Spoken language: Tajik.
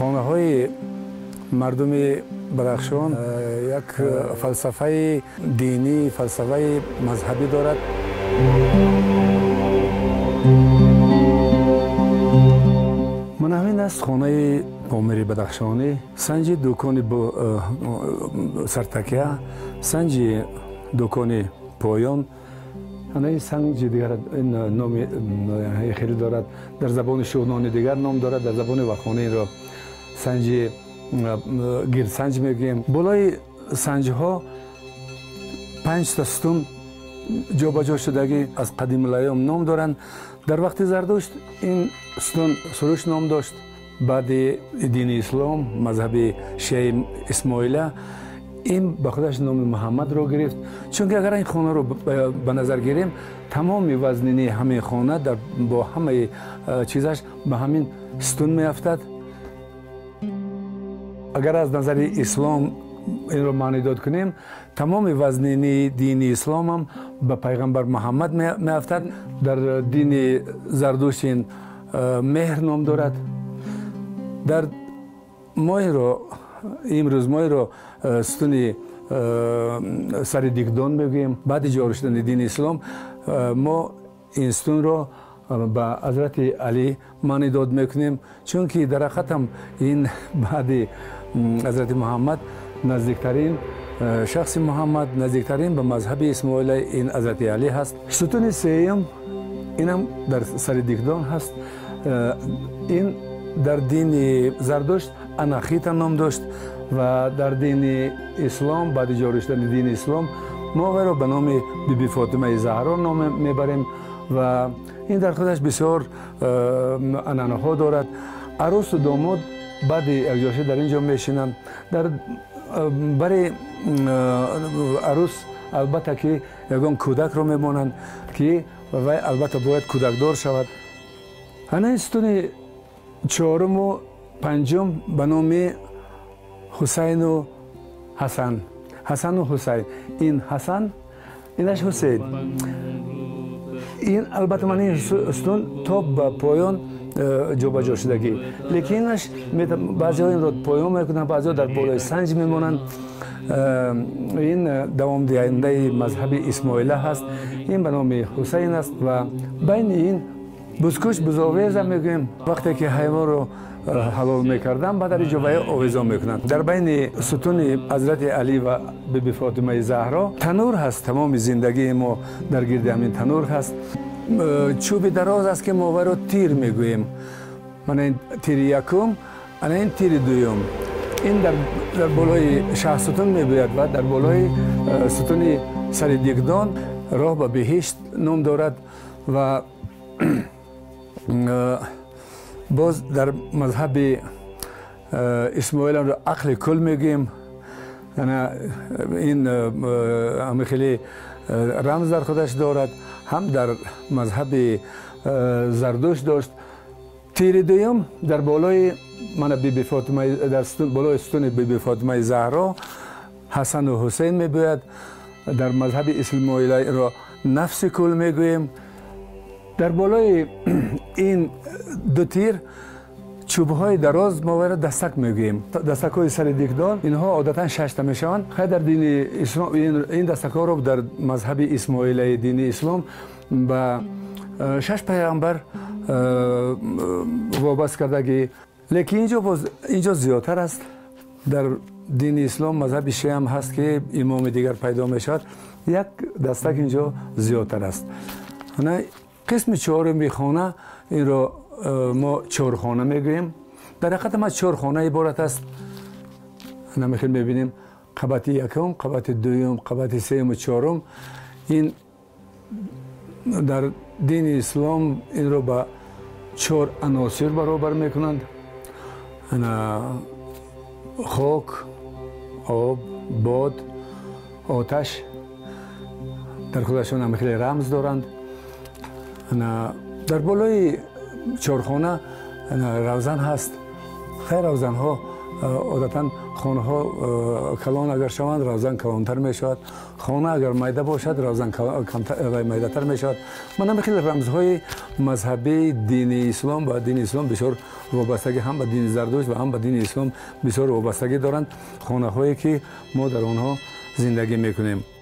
Хонаҳои мардуми Бадахшон як фалсафаи динӣ, фалсафаи мазҳабӣ дорад. Ман ҳамин аст хонаи Помири Бадахшонӣ. Санҷи дукони сартакия, санҷи дукони поён, ана ин санҷи дигар ин номи хеле дорад, дар забони шуғнони дигар ном дорад, дар забони вахонӣ инро санҷи гирдсанҷ мегӯем. Болои санҷҳо 5 та сутун ҷобаҷо шудагӣ аз қадимулайём ном доранд. Дар вақти Зардушт ин сутун Суруш ном дошт. Баъди дини ислом, мазҳаби шиаи Исмоила, ин ба худаш номи Муҳаммадро гирифт. Чунки агар ин хонаро ба назар гирем, тамоми вазнини ҳамин хона бо ҳамаи чизаш ба ҳамин сутун меафтад. Агар аз назари ислом инро маънидод кунем, тамоми вазнини дини исломам ба пайғамбар Муҳаммад меафтад. Дар дини Зардушт ин меҳр ном дорад. Дар моҳиро имрӯз моҳиро сутуни сари дигдон мегӯем. Баъди ҷорӣ шудани дини ислом мо ин сутунро ба ҳазрати Алӣ маънидод мекунем, чунки дар ҳақиқатам ин баъди ҳазрати Муҳаммад наздиктарин шахси Муҳаммад, наздиктарин ба мазҳаби Исмоила ин ҳазрати Алӣ ҳаст. Сутуни сеюм инам дар сари дигдон ҳаст. Ин дар дини Зардушт Анахита ном дошт ва дар дини ислом, баъди ҷорӣ шудани дини ислом, мо вайро ба номи Биби Фотимаи Заҳро ном мебарем ва ин дар худаш бисёр анъанаҳо дорад. Арӯсу домод баъди якҷошӣ дар ин ҷо мешинанд. Дар бари арӯс албатта ки ягон кӯдакро мемонанд, ки вай албатта бояд кӯдакдор шавад. Ана ин сутуни чоруму панҷум ба номи Ҳусайну Ҳасан, Ҳасану Ҳусайн. Ин Ҳасан, инаш Ҳусейн. Ин албатта ман ин сутун то ба поён ҷобаҷо шудагӣ, лекин инаш баъзеҳо инро поён мекунанд, баъзеҳо дар болои санҷ мемонанд. Ин давомдиҳандаи мазҳаби Исмоила ҳаст. Ин ба номи Ҳусайн аст ва байни ин бузкуш бузовеза мегӯем. Вақте ки ҳайвонро ҳалол мекарданд, баъд дар ин ҷо вай овезон мекунанд. Дар байни сутуни ҳазрати Алӣ ва Биби Фотимаи Заҳро танур ҳаст. Тамоми зиндагии мо дар гирди ҳамин танур ҳаст. Чӯби дароз аст, ки мо вайро тир мегӯем. Мана ин тири якум, ана ин тири дуюм. Ин дар болои шаҳсутун мебояд ва дар болои сутуни сари дигдон роҳ ба биҳишт ном дорад. Ва боз дар мазҳаби Исмоилро ақли кул мегӯем. Ин ҳами хеле рамз дар худаш дорад, ҳам дар мазҳаби Зардушт дошт. Тири дуюм дар болои мана Биби Фотима, дар болои сутуни Биби Фотимаи Заҳро Ҳасану Ҳусейн мебояд. Дар мазҳаби Исмоиларо нафси кул мегӯем. Дар болои ин ду тир чӯбҳои дароз мо вайро дастак мегӯем. Дастакҳои сари дигдон инҳо одатан 6 та мешаванд. Хай, дар дини ислом ин дастакҳоро дар мазҳаби Исмоилаи дини ислом ба 6 пайғамбар вобаст кардагӣ, лекин инҷо боз инҷо зиёдтар аст. Дар дини ислом мазҳаби шиам ҳаст, ки имоми дигар пайдо мешавад, як дастак инҷо зиёдтар аст. Қисми чоруми хона инро мо чорхона мегӯем. Дар ҳақиқат аз чор хона иборат аст. Намехел мебинем: қабати якум, қабати дуюм, қабати сеюму чорум. Ин дар дини ислом инро ба чор аносир баробар мекунанд: хок, об, бод, оташ. Дар худашон ҳам хеле рамз доранд. Дар болои чорхона равзан ҳаст. Хайр, равзанҳо Одатан хонаҳо калон агар шаванд, равзан калонтар мешавад, хона агар майда бошад, равзан майдатар мешавад. Ман ҳам хеле рамзҳои мазҳабии дини ислом ба дини ислом бисёр вобастагӣ, ҳам ба дини Зардушт ва ҳам ба дини ислом бисёр вобастагӣ доранд хонаҳое, ки мо дар онҳо зиндагӣ мекунем.